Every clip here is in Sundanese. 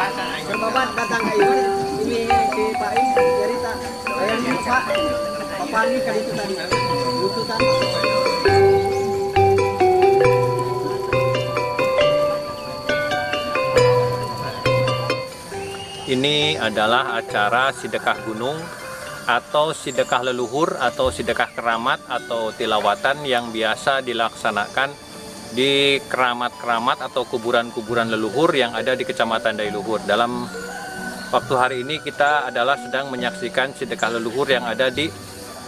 Bertobat datang ke ieu ini si Pak Ing cerita. Aya Pak Papani kali itu tadi. Lututan. Ini adalah acara sedekah gunung atau sedekah leluhur atau sedekah keramat atau tilawatan yang biasa dilaksanakan di keramat-keramat atau kuburan-kuburan leluhur yang ada di Kecamatan Dailuhur. Dalam waktu hari ini kita adalah sedang menyaksikan sedekah leluhur yang ada di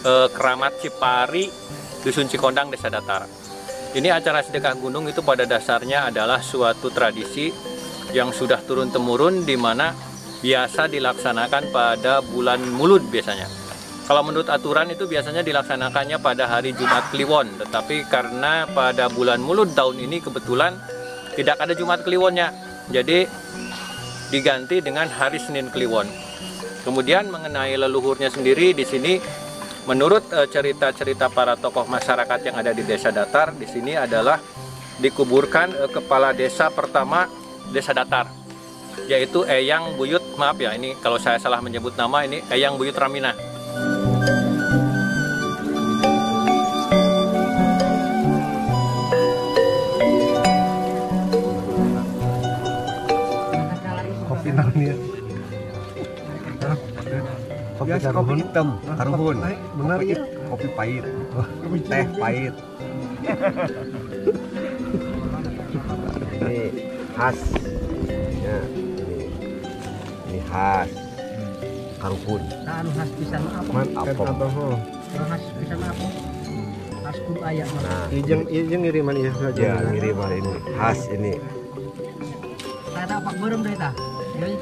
Keramat Cipari, Dusun Cikondang, Desa Datar. Ini acara sedekah gunung itu pada dasarnya adalah suatu tradisi yang sudah turun-temurun di mana biasa dilaksanakan pada bulan Mulud biasanya. Kalau menurut aturan itu biasanya dilaksanakannya pada hari Jumat Kliwon, tetapi karena pada bulan Mulud tahun ini kebetulan tidak ada Jumat Kliwonnya, jadi diganti dengan hari Senin Kliwon. Kemudian mengenai leluhurnya sendiri di sini, menurut cerita-cerita para tokoh masyarakat yang ada di Desa Datar, di sini adalah dikuburkan kepala desa pertama Desa Datar, yaitu Eyang Buyut, maaf ya ini kalau saya salah menyebut nama, ini Eyang Buyut Ramina. Kopi naon ya? Kopi karuhun, kopi hitam, karuhun. Benar ya? Kopi pahit, teh pahit. Ini khas. Ya, ini khas karuhun. Nah, anu khas pisan apa? Apem. Khas pisan apa? Khas kudu aya. Nah, ieu ngiriman ieu saja. Ya, ngiriman ini khas ini. Tah pak beureum deui tah.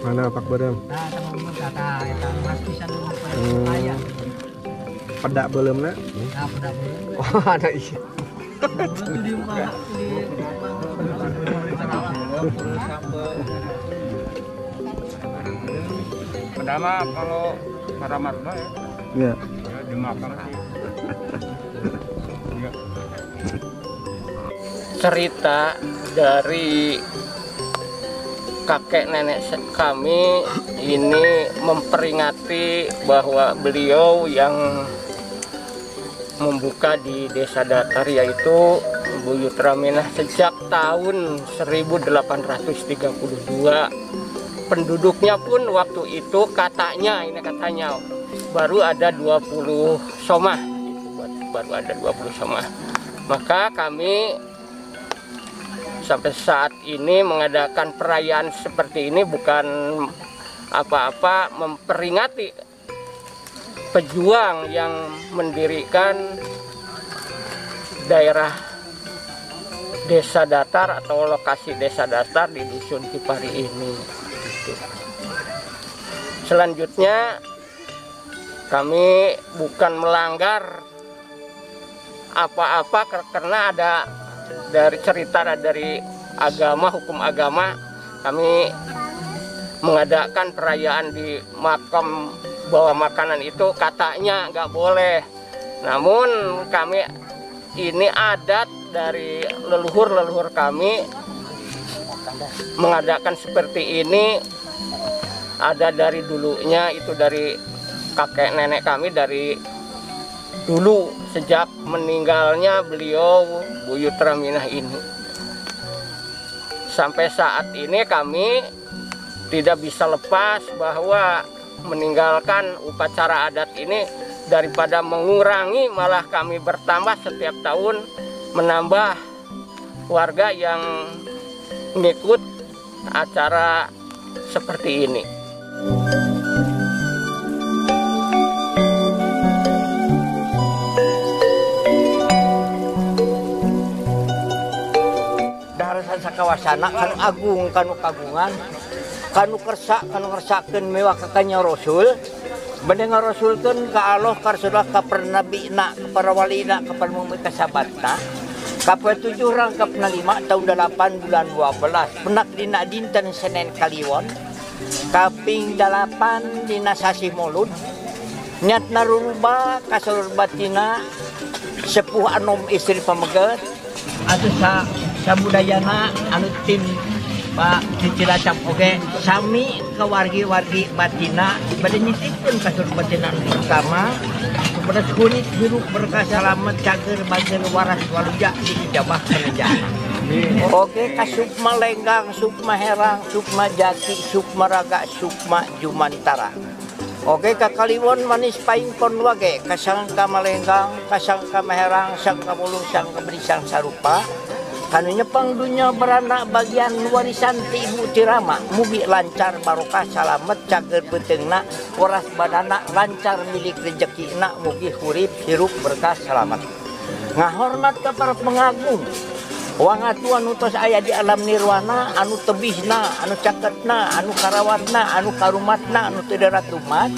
Mana pak beureum? Tah, tah beureum tah eta khas pisan aya. Pedak beureumna? Nah, pedak beureum. Oh, ada iya. Pertama kalau keramat mah ya, ya, ya dimakan sih. Ya. Cerita dari kakek nenek kami ini memperingati bahwa beliau yang membuka di Desa Datar yaitu Buyut Raminah sejak tahun 1832. Penduduknya pun waktu itu katanya, ini katanya baru ada 20 somah, baru ada 20 somah. Maka kami sampai saat ini mengadakan perayaan seperti ini bukan apa-apa, memperingati pejuang yang mendirikan daerah Desa Datar atau lokasi Desa Datar di Dusun Cipari ini. Gitu. Selanjutnya kami bukan melanggar apa-apa karena ada dari cerita dari agama, hukum agama, kami mengadakan perayaan di makam bawa makanan itu katanya nggak boleh. Namun kami ini adat dari leluhur-leluhur kami mengadakan seperti ini, ada dari dulunya, itu dari kakek nenek kami dari dulu sejak meninggalnya beliau Buyut Raminah ini. Sampai saat ini kami tidak bisa lepas bahwa meninggalkan upacara adat ini, daripada mengurangi malah kami bertambah setiap tahun, menambah warga yang mengikut acara seperti ini. Daharasan sakawasana kanu agung kanu kagungan kanu kersa kanu ngersakeun mewah ka Kanjeng Rasul, bade ngarasulkeun ka Allah ka Rasulullah ka para nabina ka para walina ka para mukmin ka sahabatna. Kapoe 7 rangkap 5 tahun 8 bulan 12 penak dina dinten Senin Kaliwon kaping 8 dina sasih Mulud niatna ruruba kasalur batina sepuh anom istri pameget atau sabudayana anu tim Pak di Cilacap oge sami ke wargi-wargi batina bade nitipkeun ka sur batina utama kepada kulit hirup berkah selamat cager bager waras waluja diijabah penejana. Oke ka Sukma Lenggang, Sukma Herang, Sukma Jati, Sukma Raga, Sukma Jumantara. Oke ka Kaliwon manis paingkon wage ka Sangka Malenggang, ka Sangka Maherang, Sangka Mulung, Sangka Berisang Sarupa. Kanu nyepeng dunya beranak bagian warisan ti Ibu Tirama mugi lancar barokah salamet cager beuteungna waras badana lancar milik rejekina mugi hurip hirup berkah salamet. Ngahormat ka para pengagung wangatu anu tos aya di alam nirwana anu tebihna anu caketna anu karawatna anu karumatna anu teu darat umat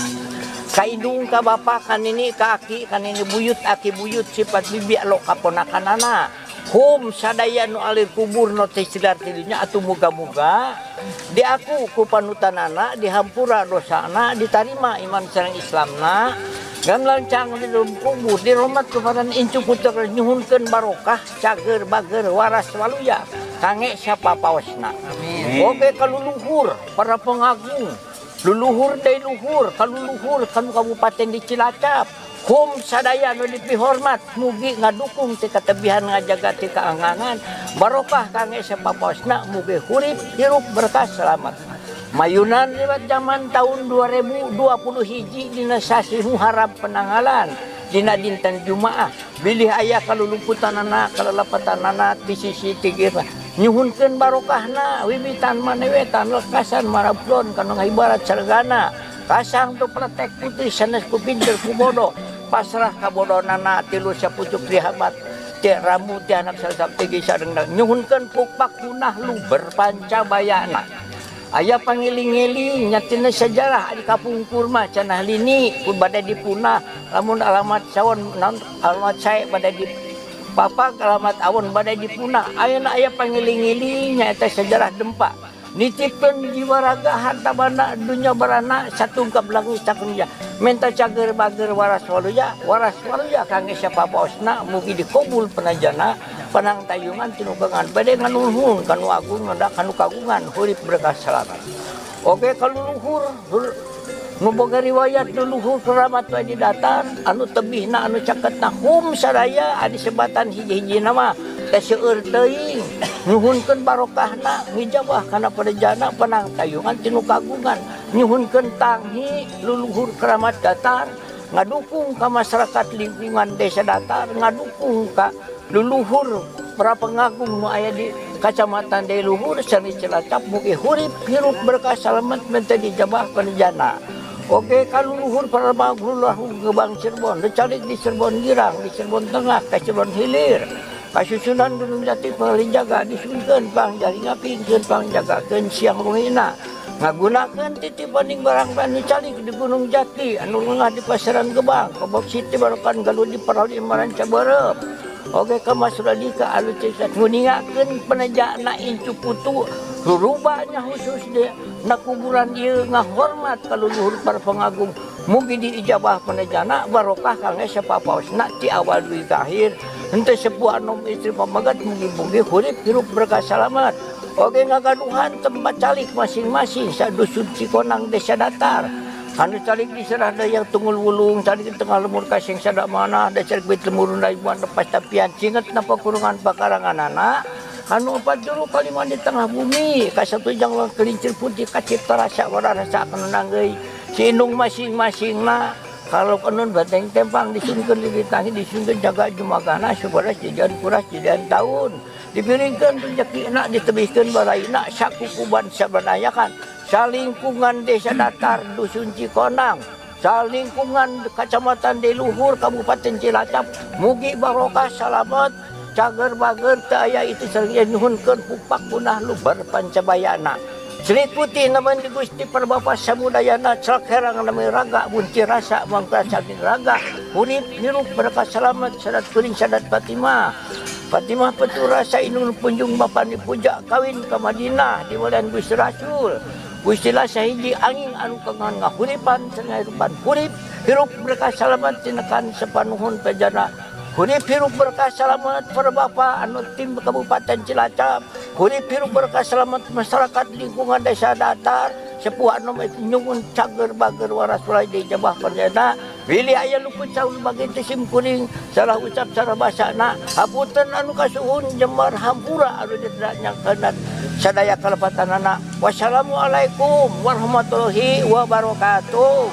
ka indung ka bapa ka nini ka aki ka nini buyut aki buyut sifat bibi alo kaponakanana hum sadaya nu alir kubur no teh silar tidinya atuh muga-muga diaku ku panutanana dihampura dosana ditarima iman sareng Islamna gam lancang di dalam kubur diromat kepada incu puter nyuhunkeun barokah cager bager waras waluya kange siapa paosna. Oke kaluluhur para pengagung luluhur deui luhur kaluluhur kanu kabupaten di Cilacap hum sadaya nu dipihormat mugi ngadukung ti katebihan ngajaga ti kaangangan barokah kange sapapaosna mugi hurip hirup berkah selamat. Mayunan lewat zaman tahun 2020 hiji dina sasi Muharram penanggalan dina dinten Jumaah bilih aya kaluluputanana kalelepatanana di sisi tigir nyuhunkeun barokahna wiwitan manewetan lekasan maraplon kanu ibarat sargana kasang tu pletek putih sanes ku pinter ku bodoh pasrah kabodonana tilu sapucuk dihabat ti rambut ti anak salsap tigi sareng nyuhunkeun pukpak punah luber pancabayana. Aya pangiling-ngiling nyatina sejarah di kapungkur mah cenah lini pun badai dipunah lamun alamat sawon naon alamat sae badai di papak alamat awon badai dipunah ayeuna aya pangiling-ngiling nyaeta sejarah dempa nitipkeun jiwa raga harta banda dunya barana satungkap langit sakunya menta cager bager waras waluya kangge sapapaosna mugi dikobul penajana panang tayungan tinukangan bade nganuhun kanu agung nanda kanu kagungan hurip berkah selamat. Oke kaluluhur nu boga riwayat luluhur keramat wae di datar anu tebihna anu caketna hum sadaya adi sebatan hiji-hiji nama teh seueur teuing nyuhunkeun barokahna ngijabah kana parejana panang tayungan tinu kagungan nyuhunkeun tanghi luluhur keramat datar ngadukung ka masyarakat lingkungan desa datar ngadukung ka luluhur para pengagung nu aya di kacamatan de luhur sani Cilacap mugi hurip hirup berkah salamet menta dijabah penjana. Oke kaluluhur para pengagung Gebang Cirebon dicalik di Cirebon Girang di Cirebon Tengah ka Cirebon Hilir kasusunan Gunung Jati Pangalijaga disunkeun pangjaringakeun pangjagakeun siang rungina ngagunakeun titipaning barang anu calik di Gunung Jati anu lengah di Pasaran Gebang Kebok Siti Barokan Galuh di Parali Maranca Barep. Oke ka Mas Radika alu cesat nguningakeun penejana incu putu rurubanya khusus di na kuburan ieu ngahormat ka luluhur para pengagung mugi diijabah penejana barokah kangge sapapaosna ti awal dugi ka akhir henteu sepuh anom istri pamagat mugi-mugi hurip hirup berkah salamat. Oke ngagaduhan tempat calik masing-masing sadusun Cikonang desa datar anu calik diserah da yang tunggul wulung calik di tengah lemur kasing sadak mana da calik bit lemur ribuan lepas tapian cinget napa kurungan pakaranganana anu opat juru kaliman di tengah bumi kasatu jang kelincir putih kacipta rasa warasa kanu nanggeuy sinung masing-masingna kalau kenun bateng tempang disunkeun ditangi disunkeun jaga jumagana supaya jajan kuras jajan tahun dipiringkeun rezekina ditebihkeun baraina sakukuban sabanayakan salingkungan desa datar dusun Cikonang salingkungan kacamatan de luhur kabupaten Cilacap mugi barokah salamet cager bager teu aya itu sareng nyuhunkeun pupak punah luber pancabayana Cerit putih naman di Gusti Perbapa Samudayana celak herang nami raga bunci rasa mangka samin raga hurip hirup berkah selamat sadat kuring sadat Fatimah Fatimah petura sainul punjung bapa dipuja kawin ke Madinah di walian Gusti Rasul Gusti Lasa hiji angin anu kangan ngahuripan sengahirupan hurip hirup berkah selamat tinekan sepanuhun pejana hurip hirup berkah selamat para bapa anu tim Kabupaten Cilacap Kulit piru berkah selamat masyarakat lingkungan desa datar sepuh anom itu nyungun cager bager waras mulai di jabah perdana bilih aya luput saun bagi sim kuring salah ucap salah basana hapunten anu kasuhun jemar hampura anu tidak nyangkeunat sadaya kalepatanana. Wassalamualaikum warahmatullahi wabarakatuh.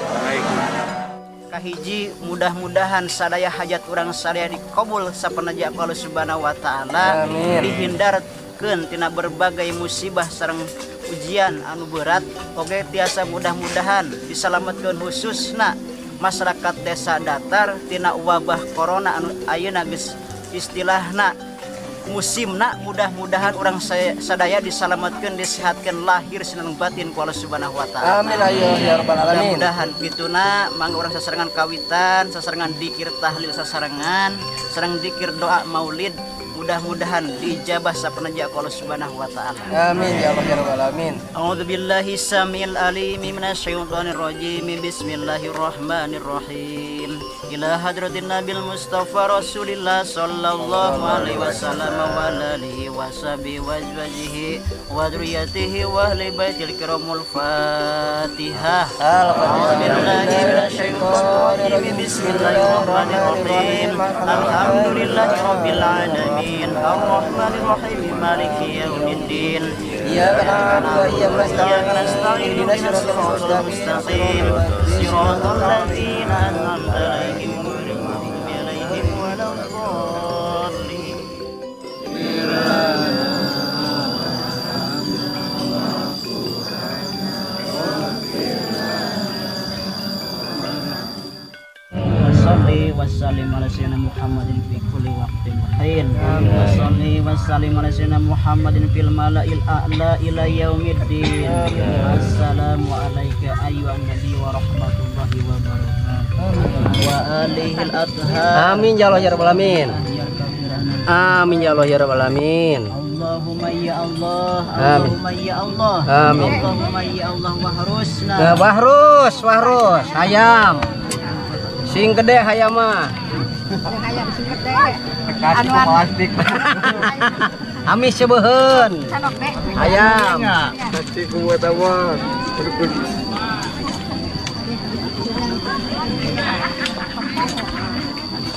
Kahiji mudah-mudahan sadaya hajat urang sadaya dikabul sapenaja ku Allah Subhanahu wa taala, dihindarkeun tina berbagai musibah sareng ujian anu berat, oge tiasa mudah-mudahan disalametkeun khususna masyarakat desa datar tina wabah corona anu ayeuna geus istilahna musimna, mudah-mudahan urang sadaya disalametkeun, disehatkeun lahir sareng batin ku Allah Subhanahu wa taala. Amin ya rabbal alamin. Mudah-mudahan kituna mangga urang sasarengan kawitan, sasarengan dikir tahlil sasarengan, sareng dikir doa maulid, mudah-mudahan diijabah sapenaja ku Allah Subhanahu wa taala. Amin ya Allah ya rabbal alamin. A'udzubillahi samil alimi minasyaitonir rajim. Bismillahirrahmanirrahim. Ila hadratin Nabil Mustafa Rasulillah sallallahu alaihi wasallam wa alihi washabihi wa azwajihi wa dzurriyyatihi wa ahli baitil kiramul Fatihah. A'udzubillahi minasyaitonir rajim. Bismillahirrahmanirrahim. Alhamdulillahirabbil alamin. Arrahmanir rahim. Maliki yaumiddin. Iyyaka na'budu wa iyyaka nasta'in. Ihdinas siratal mustaqim. Siratal ladzina an'amta 'alaihim ghairil maghdubi 'alaihim waladdallin. Wassalli wassalim ala sayyidina Muhammadin fi kulli waqtin wa hin. Wassalli wassalim ala sayyidina Muhammadin fil mala'il a'la ila yaumiddin. Assalamu alayka ayyuhan nabi wa rahmatullahi wa barakatuh. Wa alihil athhar. Amin ya Allah ya rabbal alamin. Amin ya Allah ya rabbal alamin. Allahumma ya Allah, Allahumma ya Allah. Amin. Allahumma ya Allah wahrusna. Wahrus, wahrus, hayam. Sing gede hayam mah. Hayam sing gede. Kasih plastik. Amis sebeuheun. Hayam. Plastik buat apa?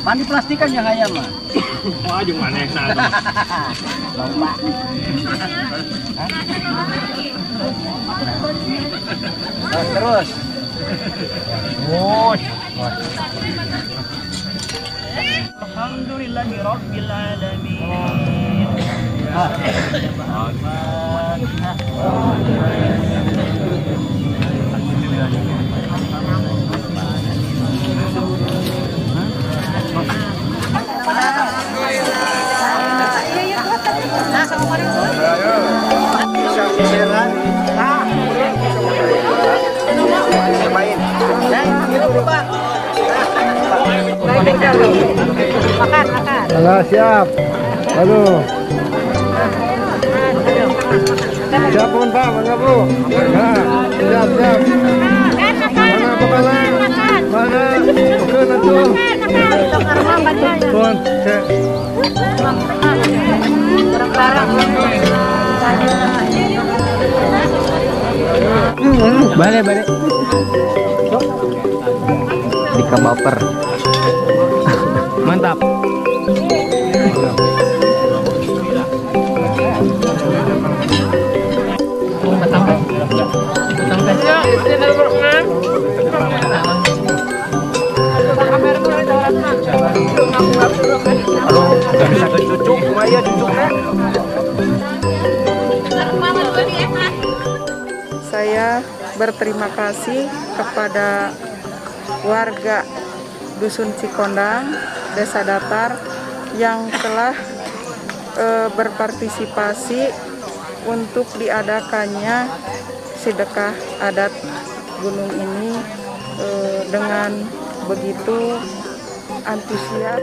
Pan diplastikan yang hayam mah. Wah, jeung manehna tuh. Lomba. Terus. Oh. Alhamdulillahirabbil alamin. Makan, makan. Alah, siap. Aduh. Siap pun Pak, mangga Bu. Nah, siap, siap. Mana pokoknya? Mana? Oke, atuh. Pun, cek. Balik, balik. Dika baper. Mantap. Saya berterima kasih kepada warga Dusun Cikondang, Desa Datar yang telah berpartisipasi untuk diadakannya sedekah adat gunung ini dengan begitu antusias.